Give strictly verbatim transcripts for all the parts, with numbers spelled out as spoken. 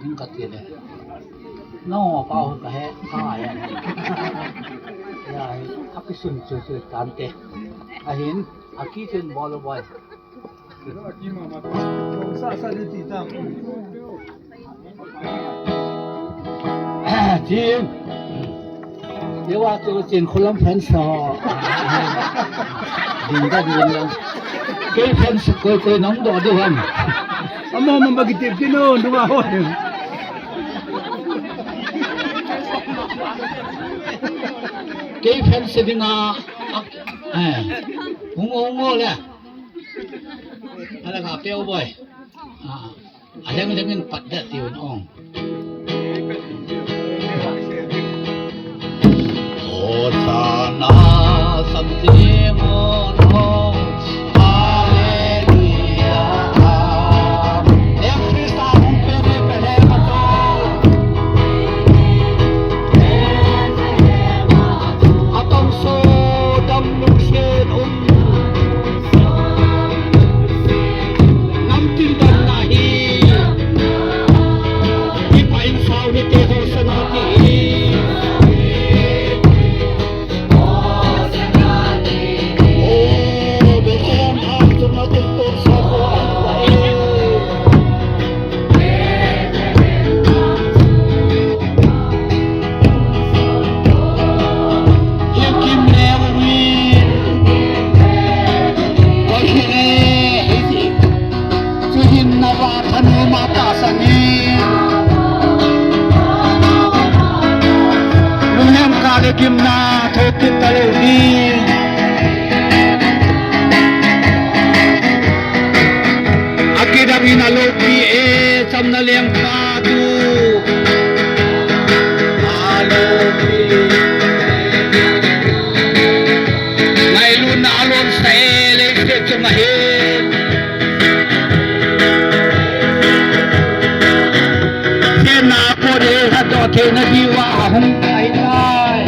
Ning kati le. No, pau ka he, ka ya. Ya, akisun chu chu tante. Ahin, akisun bolo boy. Sa sa di ti tam. Jim. Dewa tu chin kolam fans ho. Ding dan ding lang. Ke fans koi koi nong do do ham. Amo mambagi tip kino dua ho. Ke fans seding a. Eh. Ungo ungo le. Ala ka peo boy. Ah. Adang adang in patda tiun ong. Hosanna samjimon ho. Hallelujah. Amen. Em Krista hum pere pere pato. Atong so dam lungsen um. Namtin dam nahi. Ipa insau ni teho senati. Oh, behem am senati pun sako. Lunghem kale gimna thokit kale uni. Akedam in alopi e samna leng padu. Alopi. Nai lun alon sa ele se chung ahe. Sena kore hado the na diwa ahung kai kai.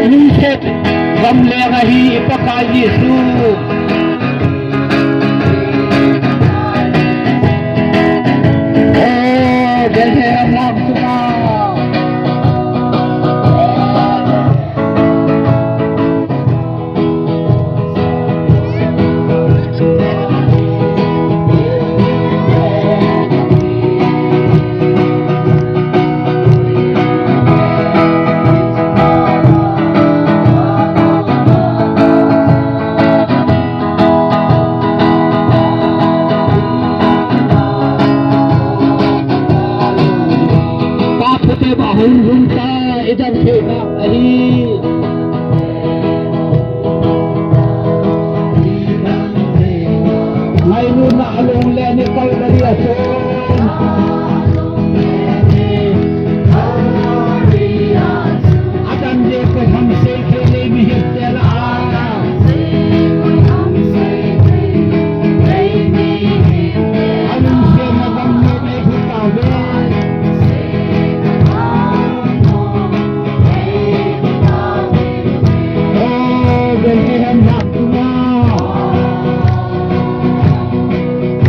Inset gamle ahi ipaka Jisu. Oh, Bethlehem lam suka. Kapute bahun hunta idam sena ahi. Nai lun along le ni Kalvari ason. Adam je ke hamse khele mihir tela. Alun se magam lo me hutave. Oh, Bethlehem nak tuma.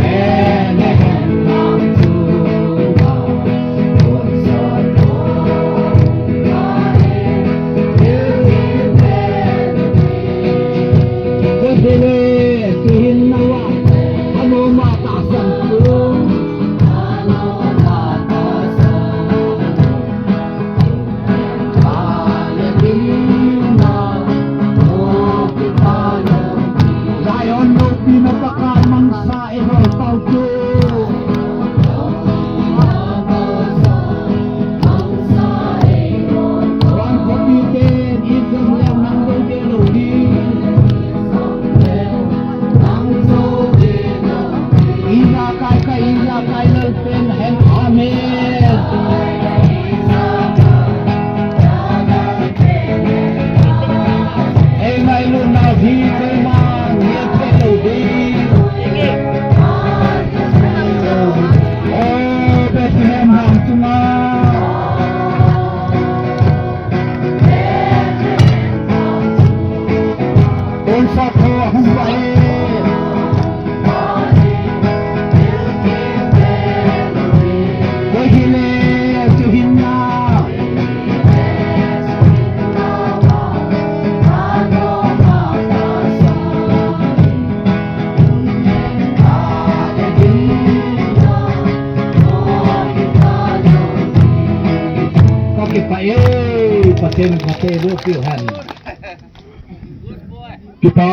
Bethlehem nak tuma. Kosele kihin nawa ano mata sangkung. Zion no pinapakar mangsa. Pa-e, paten pate do piu han. Kita